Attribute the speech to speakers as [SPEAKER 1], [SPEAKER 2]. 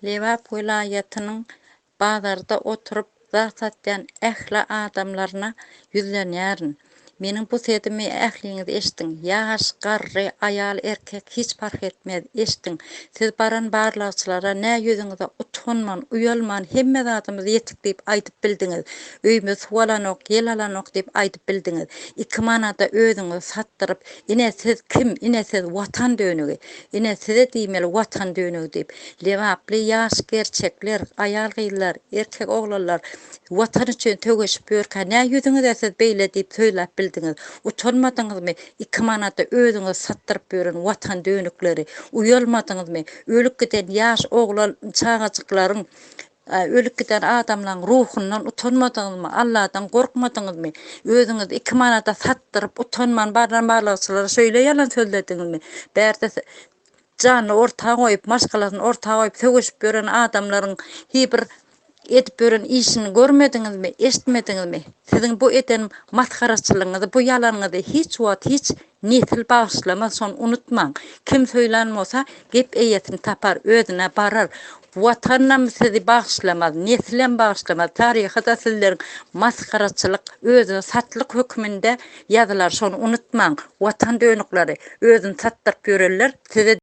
[SPEAKER 1] Lebap welaýatynyň bazarda oturyp zat satýan ähli adamlaryna ýüzlenýärin. Meniň bu sözümi ähliňiz eşdiň. Ýaş, garry, aýal, erkek hiç parh etmez, eşdiň. Siz baran barlagçylara nä ýüzüňize utanman, uýalman hemme zadymyz ýetik diýip aýdyp bildiňiz. Öýümiz suw alanok, ýel alanok diýip aýdyp bildiňiz. Iki manada özüňizi satdyryp, ine siz kim, ine siz Watan dönügi. Ine size diýmeli Watan dönügi diýip. Lebaply ýaş gerçekler, aýal-gyzlar, erkek oglanlar Watan üçin söweşip ýörkä nä ýüzüňize siz beýle diýip söýläp bildiňiz? Utanmadyňyzmy iki manada özüňizi satdyryp ýören Watan dönükleri? Uýalmadyňyzmy? Ölüp giden ýaş oglan çagajyklaryň ölüp giden adamlaň ruhundan utanmadyňyzmy? Alladan gorkmadyňyzmy? Özüňizi iki manada satdyryp utanman barlan barlagçylara şöýle ýalan sözlediňizmi? Bärde Janyny orta goýup, maşgalasyny orta goýup söweşip ýören adamlaryň hi bir edip ýören işini görmediňizmi, eşitmediňizmi? Siziň bu eden masgaraçylygyňyzy, bu ýalanyňyzy hiç wagt hiç nesil bagyşlamaz, şony unutmaň. Kim söýlän bolsa, gep eýesini tapar, özüne barar. Watanam sizi bagyşlamaz, nesilem bagyşlamaz, taryha-da sizleriň masgaraçylyk, özüni satlyk hökmünde ýazylar, şony unutmaň. Watan dönükleri, özüni satdyryp ýörenler size.